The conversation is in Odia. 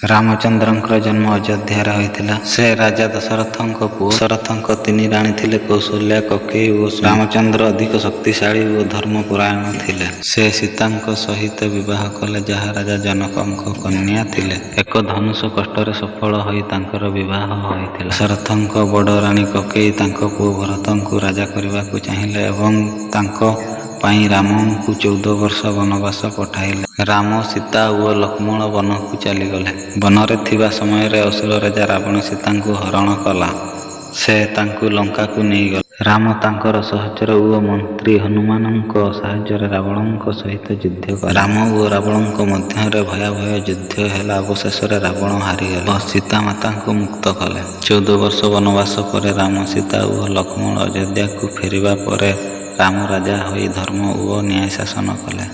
ରାମଚନ୍ଦ୍ରଙ୍କର ଜନ୍ମ ଅଯୋଧ୍ୟାରେ ହୋଇଥିଲା। ସେ ରାଜା ଦଶରଥଙ୍କ ପୁଅ। ଦଶରଥଙ୍କ ତିନି ରାଣୀ ଥିଲେ କୌଶଲ୍ୟା, କୈକେୟୀ ଓ ସୁମିତ୍ରା। ରାମଚନ୍ଦ୍ର ଅଧିକ ଶକ୍ତିଶାଳୀ ଓ ଧର୍ମପରାୟଣ ଥିଲେ। ସେ ସୀତାଙ୍କ ସହିତ ବିବାହ କଲେ, ଯାହା ରାଜା ଜନକଙ୍କ କନ୍ୟା ଥିଲେ। ଏକ ଧନୁଷ କଷ୍ଟରେ ସଫଳ ହୋଇ ତାଙ୍କର ବିବାହ ହୋଇଥିଲା। ଦଶରଥଙ୍କ ବଡ଼ ରାଣୀ କୈକେୟୀ ତାଙ୍କ ପୁଅ ଭରତଙ୍କୁ ରାଜା କରିବାକୁ ଚାହିଁଲେ ଏବଂ ତାଙ୍କ ପାଇଁ ରାମଙ୍କୁ 14 ବର୍ଷ ବନବାସ ପଠାଇଲେ। ରାମ, ସୀତା ଓ ଲକ୍ଷ୍ମଣ ବନକୁ ଚାଲିଗଲେ। ବନରେ ଥିବା ସମୟରେ ଅସୁର ରାଜା ରାବଣ ସୀତାଙ୍କୁ ହରଣ କଲା। ସେ ତାଙ୍କୁ ଲଙ୍କାକୁ ନେଇଗଲା। ରାମ ତାଙ୍କର ସହଚର ଓ ମନ୍ତ୍ରୀ ହନୁମାନଙ୍କ ସାହାଯ୍ୟରେ ରାବଣଙ୍କ ସହିତ ଯୁଦ୍ଧ କଲେ। ରାମ ଓ ରାବଣଙ୍କ ମଧ୍ୟରେ ଭୟାବହ ଯୁଦ୍ଧ ହେଲା। ଅବଶେଷରେ ରାବଣ ହାରିଗଲେ ଓ ସୀତା ମାତାଙ୍କୁ ମୁକ୍ତ କଲେ। 14 ବର୍ଷ ବନବାସ ପରେ ରାମ, ସୀତା ଓ ଲକ୍ଷ୍ମଣ ଅଯୋଧ୍ୟାକୁ ଫେରିବା ପରେ ରାମ ରାଜା ହୋଇ ଧର୍ମ ଓ ନ୍ୟାୟ ଶାସନ କଲେ।